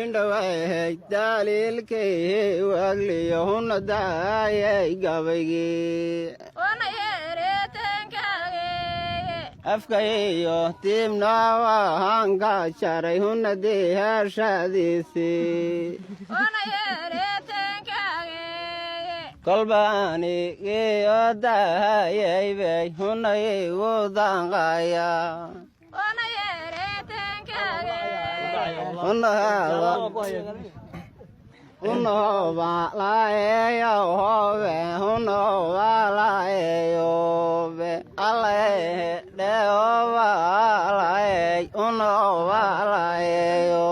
Indhawahey daliilkay wagliyo huna daayay gabaygii, afkayiyo tiibnaawahanka jaray huna diheeshadiisii, kolbaanigiyo dahayaybay huna igu danqaya. Unobalaaeyobe unobalaeyobe allehe dheobalaey unobalaeyo.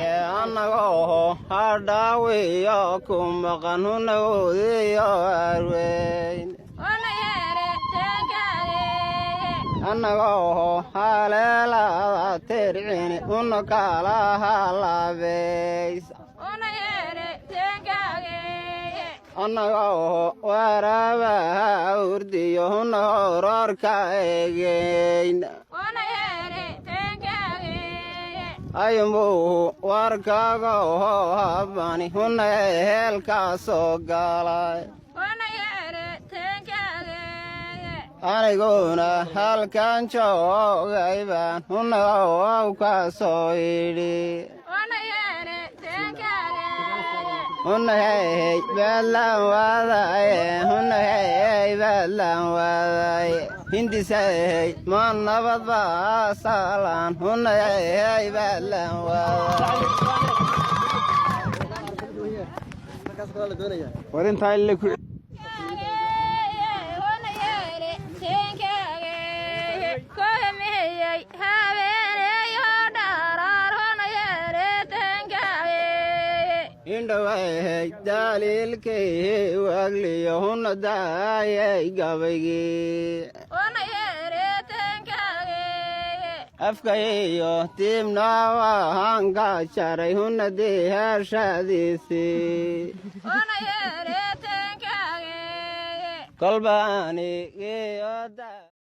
Annagoo hadhaawiyo ku maqan hunagoodiyo arweyn, annagoo haleelada tircini una kala halabays, annagoo waraabaha urdiyo huna hororka egeyn, ayumbuu warkaagoho habani huna heelkaa soo galay, aniguna halkan joogay baan huna ow ka soo yidhi. Huna hey baadlaan waadaye, huna hey baadlaan waadaye, hindisahey ma nabad baa saalaan, huna hey baadlaan waadaye. War intaa ille ku Indhawahey daliilkay wagliyo huna daayay gabaygii, afkayiyo tiibnaawahanka jaray huna diheeshadiisii, kolbaanigiyo.